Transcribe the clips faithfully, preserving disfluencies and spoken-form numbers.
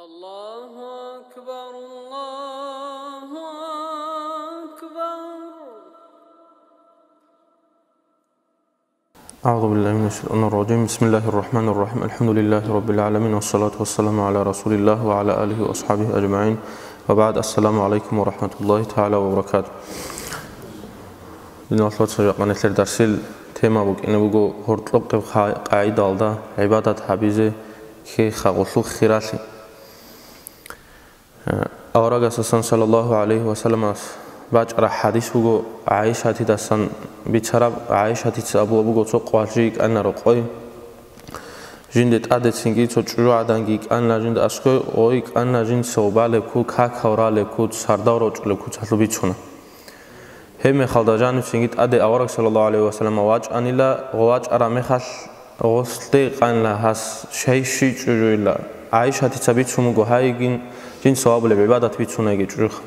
الله أكبر، الله أكبر. أعوذ بالله من الشيطان الرجيم. بسم الله الرحمن الرحيم. الحمد لله رب العالمين، والصلاة والسلام على رسول الله وعلى آله وأصحابه أجمعين. وبعد، السلام عليكم ورحمة الله تعالى وبركاته. Диналъул вацал, жакъа нилъер дарсил тема букӀине буго гьоркьоб къеб къа-, къагӀидалда гӀибадат гьабизе ккей хагъулъул хиралъи. Аварагасасан саллаллагьу гӀалайгьи ва салламас бачӀараб хӀадис буго, ГӀайшатидасан бицараб. ГӀайшатица абулеб буго, цо къвал жи йикӀанила рокъой, жинде тӀаде цинги цо чӀужугӀаданги йикӀанила жинда аскӀой, гъой йикӀанила жинца гъоб балеб куц, какал ралеб куц, сардал рочӀулеб куцалъул бицуна. Гьеб мехалда жанив цинги тӀаде авараг саллаллагьу гӀалайгьи ва саллама вачӀанила, гъов вачӀараб мехалъ гъосде йикӀанила гьас щай щи чӀужуйила. ГӀайшатица бицун буго гьайигин, жинца гьабулеб гӀибадат бицунайги чӀужуха.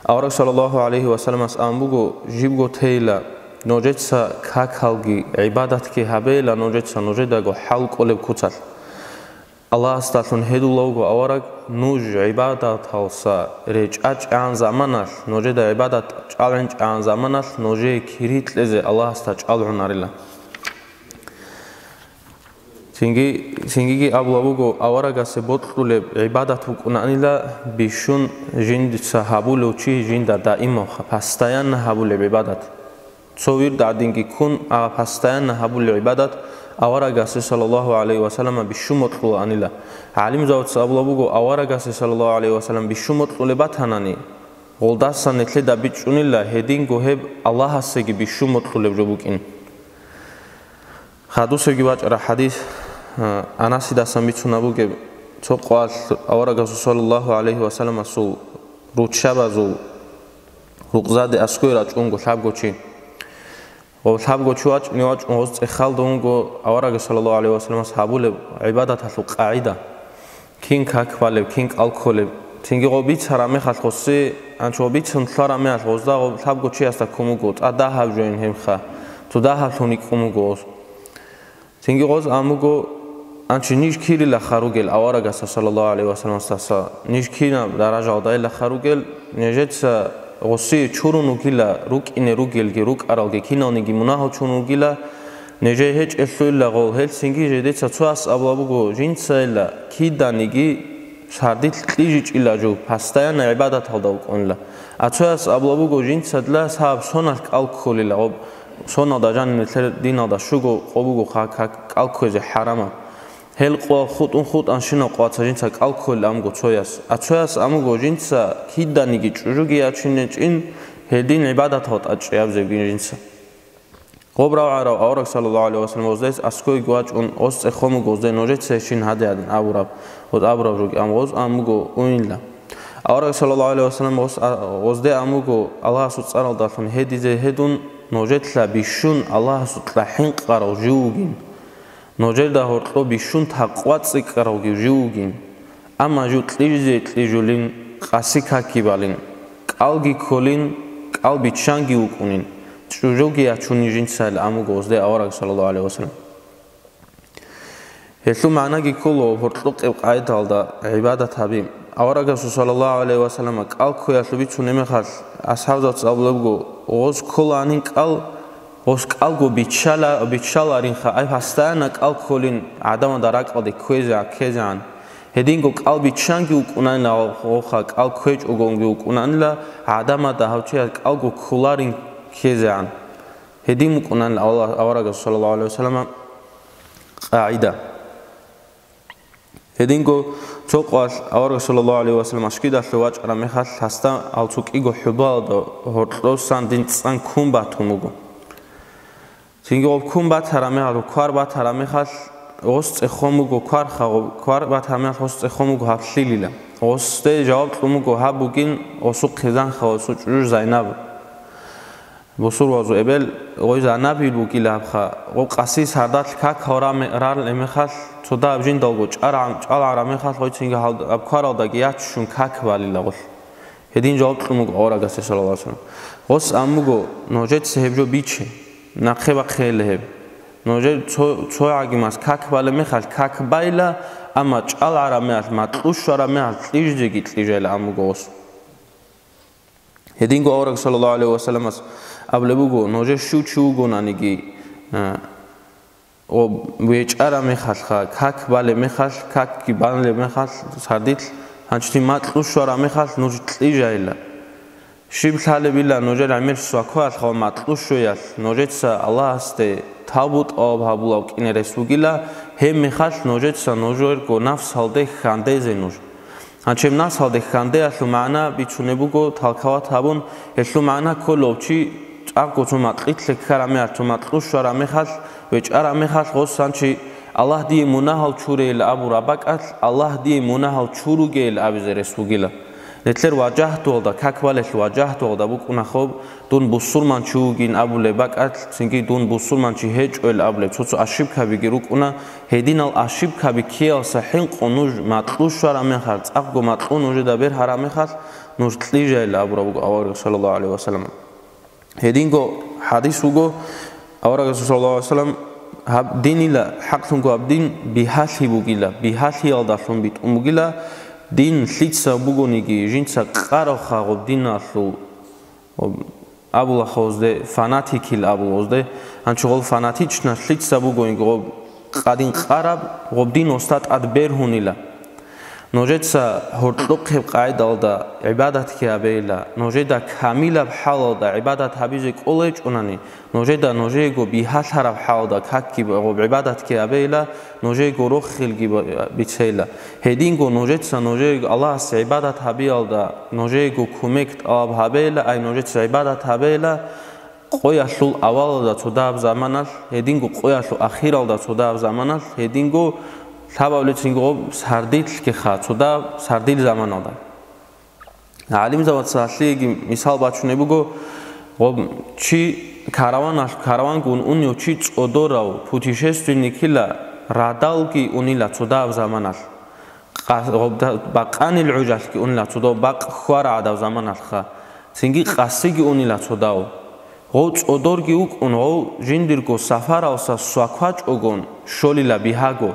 Авараг саллаллагьу гӀалайгьи ва салламас абун буго, жибго тейила, нужеца какалги гӀибадатги гьабейила нужеца нужедаго хӀал кӀолеб куцалъ. Аллагьасдалъун гьедулев вуго авараг, нуж гӀибадаталса речӀчӀичӀебгӀан заманалъ, нужеда гӀибадат чӀалгӀинчӀебгӀан заманалъ нужее кири кьезе Аллагьасда чӀалгӀунарила. Цинги, цингиги абулеб буго, аварагасе бокьулеб гӀибадат букӀунанила бищун жиндица гьабулев чи жинда даимав, постоянно гьабулеб гӀибадат. Цо вирд гӀадинги ккун, а постоянно гьабулеб гӀибадат аварагасе саллаллагьу гӀалайгьи ва саллама бищун бокьулаанила. ГӀалимзабаца абулеб буго, аварагасе саллаллагьу гӀалайгьи ва саллам бищун бокьулеб батанани, гъолдасан нилъеда бичӀчӀунила гьединго гьеб Аллагьасеги бищун бокьулеб жо букӀин. Хадусебги бачӀараб хӀадис, а, Анасидасан бицунеб бугеб, цо къвалъ аварагасул саллаллагьу гӀалайгьи ва салламасул руччабазул рукъзаде аскӀой рачӀунго лъабго чи. Гъов лъабго чи вачӀине вачӀун гъоз цӀехалда унго авараг саллаллагьу гӀалайгьи ва салламас гьабулеб гӀибадаталъул къагӀида. Кин как балеб, кин кӀал кколеб. Цинги гъов бицараб мехалъ гъосе, анча гъов бицун лъараб мехалъ гъозда гъов лъабго чиясда ккун буго, цо дагьаб жойин гьебха, цо дагьаблъун йикӀун буго гъоз. Цинги гъоз абун буго, анчи ниж кирила ха ругел аварагасда саллаллагьу гӀалайгьи ва салламасдаса, ниж кинаб даражалдайила ха ругел, нижеца гъосие чурун ругила, рукӀине ругелги, рукӀаралги, киналниги мунагьал чурун ругила, нижее гьечӀелъуйила гъол, гьелцинги жидеца цояс абулеб буго, жинцайила киданиги сардилъ кьижичӀила жо, постоянно гӀибадаталда вукӀунила. А цояс абулеб буго, жинцадила сабаб соналъ кӀал кколила гъоб, соналда жаниб нилъер диналда щуго къо буго ха-, ха-, кӀал кквезе хӀарамаб. Гьел къо хутӀун-хутӀанщинал къваца жинца кӀал кколила абун буго цояс. А цояс абун буго, жинца киданиги чӀужуги ячинчӀин, гьедин гӀибадатал тӀад чӀеяб зебгин жинца. Гъоб равгӀарав авараг саллаллагьу гӀалайгьи ва саллам гъоздайс аскӀойги вачӀун, гъоз цӀехун буго, гъозда нужеца гьечӀин гьаде гьадин абураб, гъоз абураб жо, амма гъоз абун буго унила. Авараг саллаллагьу гӀалайгьи ва саллам гъоз, а, гъозде абун буго, Аллагьасул цӀаралдалъун гьедизе гьедун, нужеца бищун Аллагьасукьа хӀинкъарав жив вугин. Нужеда гьоркьоб бищун такъва цӀикӀкӀаравги жив вугин. Амма жив кьижизе кьижулин, къаси какги балин, кӀалги кколин, кӀал биччанги вукӀунин, чӀужуги ячунин жинцайилан абун буго гъозде авараг саллаллагьу гӀалайгьи ва саллам. Гьелъул магӀнаги ккола гьоркьоб къеб къагӀидалда гӀибадат гьаби. Аварагасул саллаллагьу гӀалайгьи ва саллама кӀал кквеялъул бицунеб мехалъ, асхӀабзабаца абулеб буго, гъоз кколанин кӀал, гъоз кӀалго биччала-, биччаларинха, ай, постоянно кӀал кколин гӀадамазда ракӀалде кквезе-, ккезегӀан. Гьединго кӀал биччанги вукӀунанила гъо-, гъоха, кӀал кквечӀогонги вукӀунанила гӀадамазда гьав чияс кӀалго кколарин ккезегӀан. Гьедин букӀунанила аварагасул саллаллагьу гӀалайгьи ва саллама къагӀида. Гьединго цо къвалъ авараг саллаллагьу гӀалайгьи ва саллам машгидалъув вачӀараб мехалъ, гьасда гьал цо кӀиго хӀубалда гьоркьосан дин цӀан ккун батун буго. Цинги гъоб ккун батараб мехалъ, квар батараб мехалъ, гъос цӀехун буго кварха, гъоб квар батараб мехалъ гъос цӀехун буго гьаб лъилила. Гъосде жаваб кьун буго гьаб бугин гъосул хъизанха, гъосул чӀужу Зайнаб. Бусурбабазул эбел, гъой Зайнабил бугила гьабха, гъо къаси сардалъ как гьавраме-, рарал мехалъ, цо дагьаб жиндалго чӀарагӀ-, чӀалгӀараб мехалъ, гъой цинги гьал-, гьаб кваралдаги яччун как балила гъолъ. Гьедин жаваб кьун буго аварагасе, саллаллагьу гӀалайгьи ва саллам. Гъос ан буго, нужеца гьеб жо биче, нахъе бахъейила гьеб. Нужер цо, цо гӀагимас как балеб мехалъ как байла, амма чӀалгӀараб мехалъ, макьу щвараб мехалъ кьижизеги кьижайла абун буго гъос. Гьединго авараг саллаллагьу гӀалайгьи вассаламас абулеб буго, нужер щив чи вугонаниги, а, ва вечӀараб мехалъха, как балеб мехалъ, какги балеб мехалъ, сардилъ, гьанчи макьу щвараб мехалъ нуж кьижайила. Щиб лъалебила нужер гӀемер свакоялъ ва макьу щвеялъ, нужеца Аллагьасде тавбу-тӀалаб гьабулев вукӀине рес бугила, гьеб мехалъ нужеца нужерго нафсалде хьандезе нуж. Гьанчеб нафсалде хьандеялъул магӀна бицунеб буго, талкават гьабун, гьелъул магӀна кколев чи цӀакъго цо макьилъе ккараб мехалъ, цо макьу щвараб мехалъ, вечӀараб мехалъ гъос гьанчи Аллагь дие мунагьал чурейилан абураб бакӀалъ, Аллагь дие мунагьал чуругейилан абизе рес бугила. Нилъер ваджагьтуялда, как балелъул ваджагьтуялда букӀуна хоб, дун бусурманчи вугин абулеб бакӀалъ, цинги дун бусурманчи гьечӀойилан абулеб цо-цо ошибкабиги рукӀуна, гьединал ошибкаби ккеялъа хӀинкъун нуж макьу щвараб мехалъ, цӀакъго макьу нужеда бергьараб мехалъ, нуж кьижайилан абураб буго авараг саллаллагьу гӀалайгьи вассалам. Гьединго хӀадис буго, авараг Расул саллаллагьу гӀалайгьи вассалам, гьаб динила хӀакълъунго гьаб дин бигьалъи бугила, бигьалъиялдалъун битӀун бугила, дин лъица бугониги, жинца къаравха гъоб диналъул, гъоб абулахъозде, фанатикил абулозде, гьанчо гъол фанатична лъица бугониги гъоб къадин къараб, гъоб дин оста тӀад бергьунила. Нужеца гьоркьохъеб къайдалда гӀибадатги гьабейила, нужеда камилаб хӀалалда гӀибадат гьабизе кӀолечӀунани, нужеда нужеего бигьалъараб хӀалалда какги гъоб гӀибадатги гьабейила, нужеего рохелги бицейила. Гьединго нужеца нужеего Аллагьасе гӀибадат гьабиялда нужеего кумек тӀалаб гьабейила, ай нужеца гӀибадат гьабейила, къоялъул авалалда цо дагьаб заманалъ, гьединго къоялъул ахиралда цо дагьаб заманалъ, гьединго лъабабилецинго гъоб сардилъгиха цо дагьаб сардил заманалда. ГӀалимзабаца гьалъиеги мисал бачунеб буго, гъоб чи караваналъ, каравангун унев чи цӀодорав путешественникила радалги унила цо дагьаб заманалъ. Къа-, гъоб да-, бакъанил гӀужалъги унила цо дагьав, бакъ хьвара гӀадав заманалъха, цинги къасиги унила цо дагьав. Гъов цӀодорги вукӀун, гъов жиндирго сафаралса сваквачӀогон щолила бигьаго.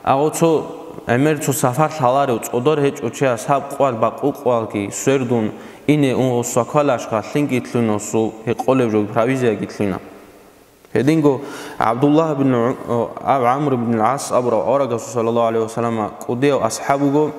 Агъо цо гӀемер цо сафар лъаларев цӀодор гьечӀо чияс гьаб къвал бакъу къвалги свердун ине ун гъов сваквалашха лъинги лъуйносул гьекъолеб жо провизияги лъуйна. Гьединго ГӀабдуллагь бин ГӀу-, а, ГӀамр бин ГӀас абурав аварагасул саллаллагьу гӀалайгьи вассалама кӀудияв асхӀаб вуго.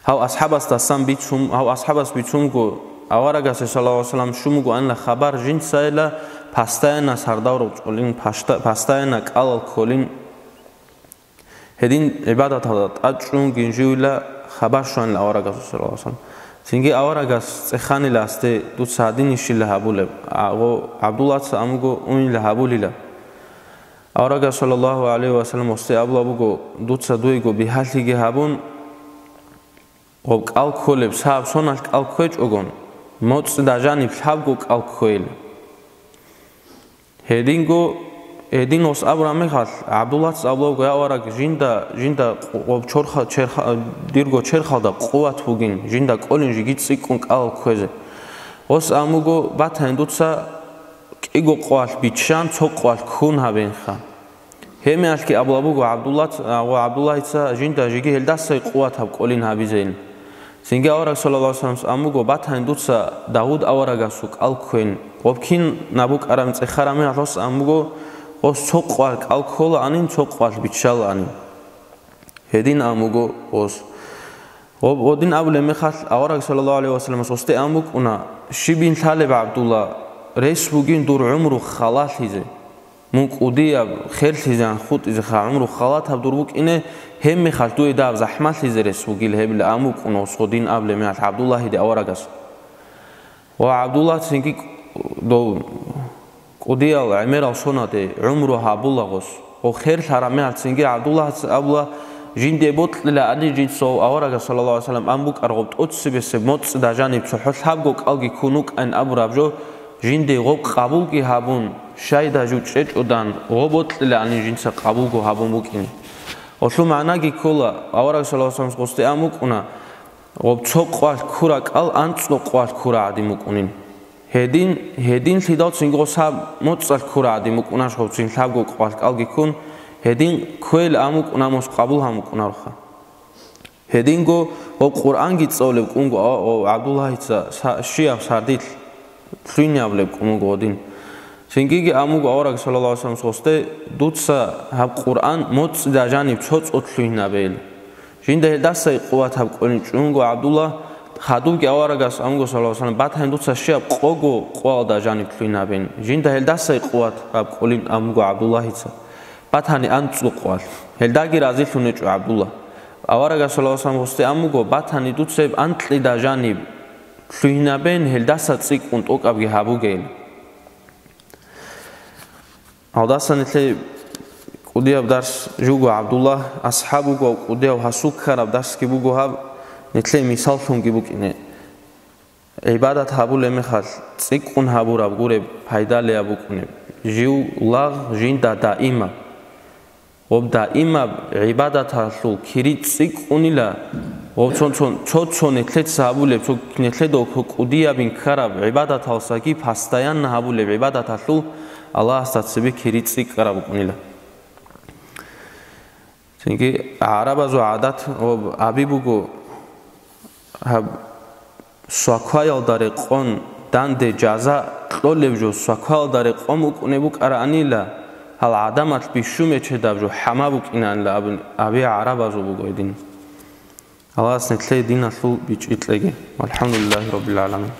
Гьав асхӀабасдасан бицун, гьав асхӀабас бицунго, аварагасе саллаллагьу гӀалайгьи вассалам щун буго анила хабар жинцайила, постоянно сардал рокьулин, пашта-, постоянно кӀалал кколин. Гьедин гӀибадаталда тӀад чӀунгин живила хабар щванила аварагасул саллаллагьу гӀалайгьи вассалам. Цинги аварагас цӀеханила асде, дуца гьадинищила гьабулеб? Агъо ГӀабдуллаца амуго унила гьабулила. Аварагас саллаллагьу гӀалайгьи вассалам гъосде абула буго, дуца дуего бигьалъиги гьабун, гъоб кӀал кколеб, саб соналъ кӀал кквечӀогон, моцӀида жаниб лъабго кӀал кквейил. Гьединго, гьедин гъос абураб мехалъ, ГӀабдуллаца абула буго, я авараг, жинда, жинда къу-, гъоб чорха-, черха-, дирго черхалда къуват бугин, жинда кӀолин жиги цӀикӀкӀун кӀалал кквезе. Гъос амуго, батани дуца кӀиго къвалъ биччан, цо къвалъ ккун гьабенха. Гьемиялъги абула буго ГӀабдулла, а, ва ГӀабдуллагьица жинда жиги гьелдасай къуватаб кӀолин гьабизейин. Цинги авараг саллаллагьу гӀалайгьи вассаламас амуго, батани дуца Давуд аварагасул кӀал кквейин, гъоб кинаб букӀарабин цӀехараб мехалъ гъос амуго, гъос цо къвалъ кӀал кколаанин, цо къвалъ биччалаанин. Гьедин амуго гъос. Гъоб гьодин абулеб мехалъ, авараг саллаллагьу гӀалайгьи вассаламас гъосде ан букӀуна, щибин лъалеб, ГӀабдулла, рес бугин дур гӀумру халалъизе. Мун кӀудияб херлъизеан хутӀизеха, гӀумру халатаб дур букӀине, гьеб мехалъ дуе дагьаб захӀмалъизе рес бугил гьебила ан букӀуна гъос гьодин абулеб мехалъ ГӀабдуллагьиде аварагас. Ва ГӀабдуллагь цинги дов кӀудиял гӀемерал сонаде гӀумру гьабула гъос. Гъо херлъараб мехалъ цинги ГӀабдуллагьица абула, жинде бокьилаанин жинцав аварагас саллаллагьу гӀалайгьи вассалам ан букӀараб гъоб тӀоцебесеб моцӀида жаниб цохӀо лъабго кӀалги ккун вукӀайин абураб жо, жинде гъоб къабулги гьабун, щайда жучӀечӀодан гъоб бокьилаанин жинца къабулго гьабун букӀин. Гъолъул магӀнаги ккола, авараг саллаллагьу гӀалайгьи вассаламас гъосде ан букӀуна, гъоб цо къвалъ ккура кӀал анцӀго къвалъ ккура гӀадин букӀунин. Гьедин, гьединлъидал цинги гъос гьаб моцӀалъ ккура гӀадин букӀунарищ гъов цин лъабго къвалъ кӀалги ккун, гьедин кквейилан букӀун, гьамос къабул гьабун букӀунароха. Гьединго гъоб Къуръанги цӀалулеб кӀунго, а, гъов ГӀабдуллагьица са-, щияб сардилъ лъугьинабулеб кӀун буго гъодин. Цинги абун буго авараг саллаллагьу гӀалайгьи вассалам гъосде: «Дуца гьаб Къуръан моцӀида жаниб цо-цо лъугьинабейилан». Жинда гьелдасай къуват гьаб кӀолин чӀунго ГӀабдулла, хадубги аварагас абун буго саллаллагьу гӀалайгьи вассалам: «Батани дуца щияб къого къоялда жаниб лъугьинабейин». Жинда гьелдасай къуват гьаб кӀолин абун буго ГӀабдуллагьица: «Батани анцӀго къоялъ». Гьелдаги разилъун гьечӀо ГӀабдулла. Аварагас саллаллагьу гӀалайгьи вассалам гъосде абун буго: «Батани дуца гьеб анкьида жаниб лъугьинабейин, гьелдаса цӀикӀкӀун тӀокӀабги гьабугейилан». Гьалдаса нилъее кӀудияб дарс жуго, ГӀабдулла асхӀаб вуго, кӀудияв гьасул ккараб дарсги буго гьаб, нилъее мисаллъунги букӀине. ГӀибадат гьабулеб мехалъ цӀикӀкӀун гьабураб гуреб пайдалияб букӀунеб. Жив лагъ жинда даимаб. Гъоб даимаб гӀибадаталъул кири цӀикӀкӀунила, гъоб цо-, цо-, цо-цо нилъеца гьабулеб, цо нилъеда кӀудиябин ккараб гӀибадаталсаги постоянно гьабулеб гӀибадаталъул Аллагьасда цебе кири цӀикӀкӀараб букӀунила. Цинги гӀарабазул гӀадат ва аби буго, гьаб свакваялда рекъон данде жаза кьолеб жо, свакваялда рекъон букӀунеб букӀараанила, гьал гӀадамал бищун бечедаб жо хӀама букӀинаанила абун, аби гӀарабазул буго гьедин. Аллагьас нилъее диналъул бичӀчӀи кьеги. ВалхӀамдулиллагьи раббил гӀаламин.